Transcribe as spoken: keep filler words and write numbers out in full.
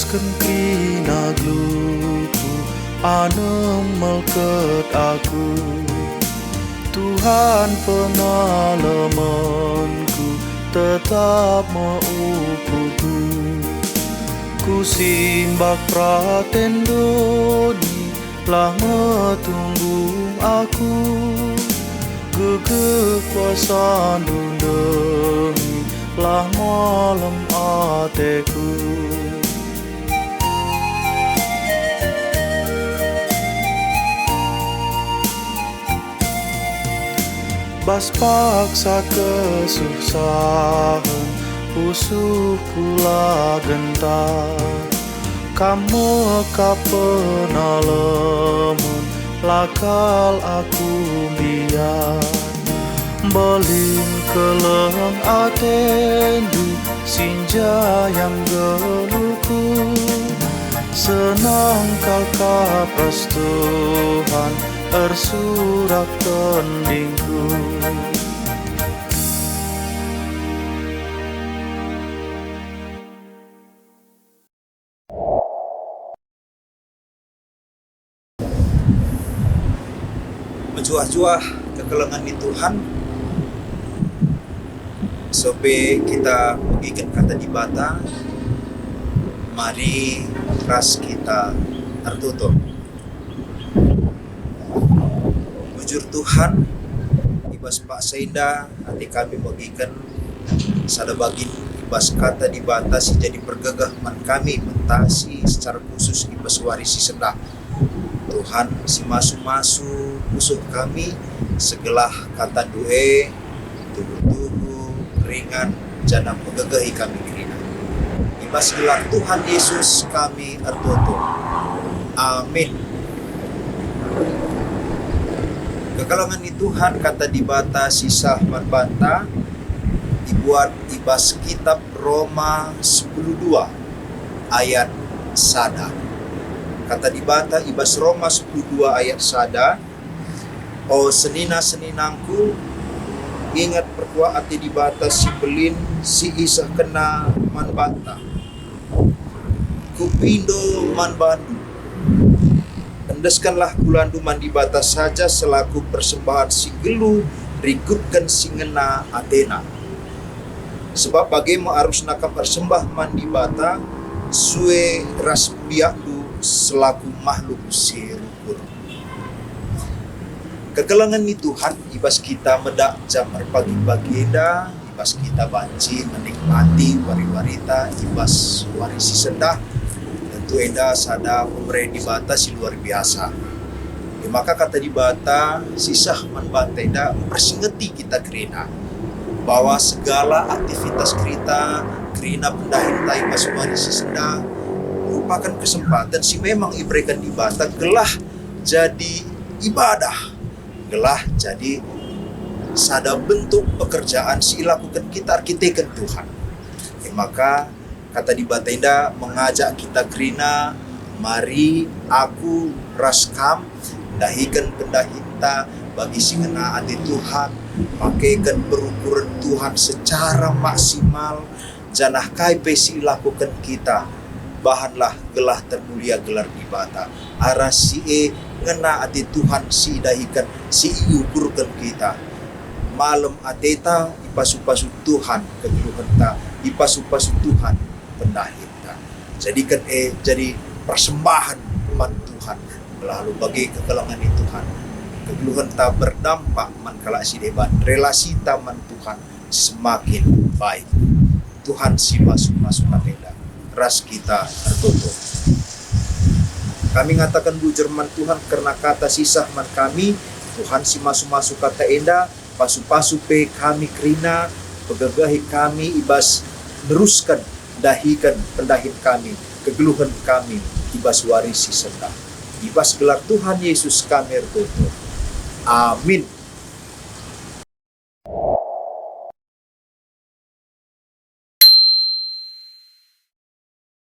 Ken kerina geluhku, anem melket aku. Tuhan pengalemenku, tetap me ukutku. Kusimbak peraten doni, lah metunggung aku. Gegeh kuasandu ndemi, lah malem ateku. Bas paksa kesusahen, pusuhku la gentar. Kam me kap penalemen, la kal aku mbiar. Mbelin keleng atendu, si njayam geluhku. Senang kal kap ras Tuhan, ersurak tendingku. Mejuah-juah kekelengen ni Tuhan, sope kita megiken Kata Dibata, mari ras kita ertoto. Bujur Tuhan, i bas paksa enda ate kami megiken sada bagin i bas Kata Dibata si jadi pergegeh man kami mentasi secara khusus i bas wari si sendah. Tuhan, si masu-masu pusuh kami, segelah KataNdu e tuhu-tuhu, ringan, janah megegehi kami kerina. I bas gelar Tuhan Yesus kami ertoto. Amin. Kekelengen ni Tuhan, Kata Dibata si sah man banta ibuat i bas kitab Roma sepuluh dua ayat sada. Kata Dibata i bas Roma sepuluh dua ayat sada, "O senina-seninangku, inget perkuah ate Dibata si mbelin si isehkenNa man banta. Kupindo man bandu, endeskenlah kulandu man Dibata saja selaku persembahen si nggeluh rikutken si ngena ateNa. Sebab bage me arusna kam ersembah man Dibata sue ras biakndu selaku mahluk si rukur." Kekelengen ni Tuhan, i bas kita medak jam erpagi-pagi enda, i bas kita banci menikmati wari-warita, i bas wari si sendah, tentu enda sada pemere Dibata si luar biasa. E maka Kata Dibata si sah man banta enda mpersingeti kita kerina, bahwa segala aktivitas kita, kerina pendahinta i bas wari si sendah, merupakan kesempatan si memang ibereken Dibata gelah jadi ibadah, gelah jadi sada bentuk pekerjaan si ilakuken kita erkiteken Tuhan. E maka, Kata Dibata enda mengajak kita kerina, "Mari aku ras kam ndahiken pendahinta bagi si ngena ate Tuhan, pakeken perukuren Tuhan secara maksimal, janah kai pe si ilakuken kita, bahanlah gelah termulia gelar Dibata." Arah si e ngena ate Tuhan si idahiken, si iukurken kita. Malem ateta ipasu-pasu Tuhan kegeluhenta, ipasu-pasu Tuhan pendahinta. Jadiken e jadi persembahen man Tuhan, lalu bage kekelengen ni Tuhan. Kegeluhenta berdampak man kalak si deban, relasita man Tuhan semakin baik. Tuhan si masu-masu kami enda ras kita ertoto. Kami ngataken bujur man Tuhan kerna kata si sah man kami. Tuhan si masu-masu kata enda, pasu-pasu pe kami kerina, pegegehi kami i bas nerusken ndahiken pendahin kami, kegeluhen kami i bas wari si sendah. I bas gelar Tuhan Yesus kami ertoto. Amin.